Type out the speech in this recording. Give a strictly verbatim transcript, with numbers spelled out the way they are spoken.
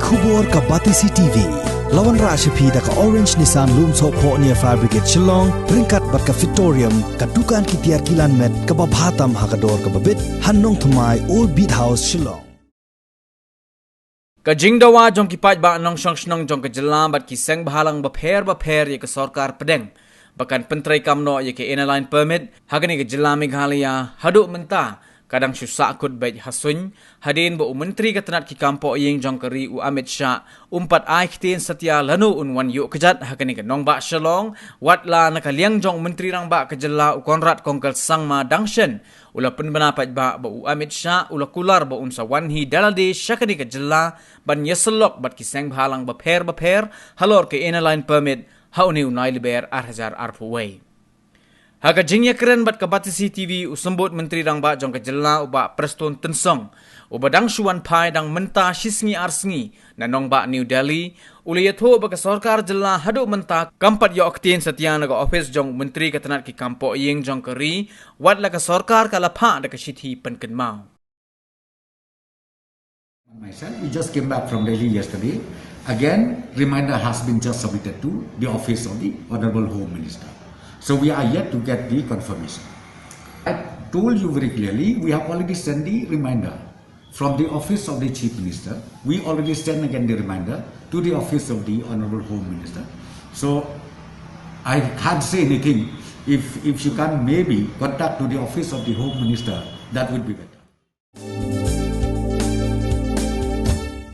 Khubor ka Batesi T V. La wanrah sha phi da ka Orange Nissan Lumsohphoh near Fire Brigade Shillong, ryngkat bad ka Fitorium, ka dukan ki tiar kilan met kaba bha tam ha ka dor kaba bit, ha Nongthymmai, Old Beat House, Shillong. Ka jingdawa jong ki paidbah nongshong shnong jong ka jylla bad ki seng bhalang bapher bapher ïa ka sorkar pdeng ba kan pyntreikam noh ïa ka Inner Line Permit ha kane ka jylla Meghalaya haduh mynta ka dang shu sahkut beit ha suiñ, hadien ba u Myntri ka tnat ki kam pohïing jong ka ri u Amit Shah um pat ai ktien satia lano un wan ïuh kjat ha kane ka nongbah Shillong, wat la na ka liang jong u Myntri Rangbah ka jylla u Conrad Kongkal Sangma dang shen u la pynbna paidbah ba u Amit Shah u la kular ba un sa wan hi da lade sha kane ka jylla ban ïasyllok bad ki seng bhalang bapher bapher halor ka Inner Line Permit ha une u Nailiber ar hajar arphew wei. Ha ka jingïakren bad ka Batesi T V, u Symbud Myntri Rangbah jong ka jylla u Bah Prestone Tynsong, uba dang shu wan phai dang mynta shi sngi ar sngi na nongbah New Delhi, u la ïathuh ba ka sorkar jylla haduh mynta kam pat ïoh ktien satia na ka ophis jong u Myntri ka tnat ki kam pohïing jong ka ri, wat la ka sorkar ka la phah da ka shithi pynkynmaw. Myself, we just came back from Delhi yesterday. Again, reminder has been just submitted to the office of the Honorable Home Minister. So we are yet to get the confirmation. I told you very clearly, we have already sent the reminder from the office of the Chief Minister. We already sent again the reminder to the office of the Honorable Home Minister. So I can't say anything. If, if you can maybe contact to the office of the Home Minister, that would be better.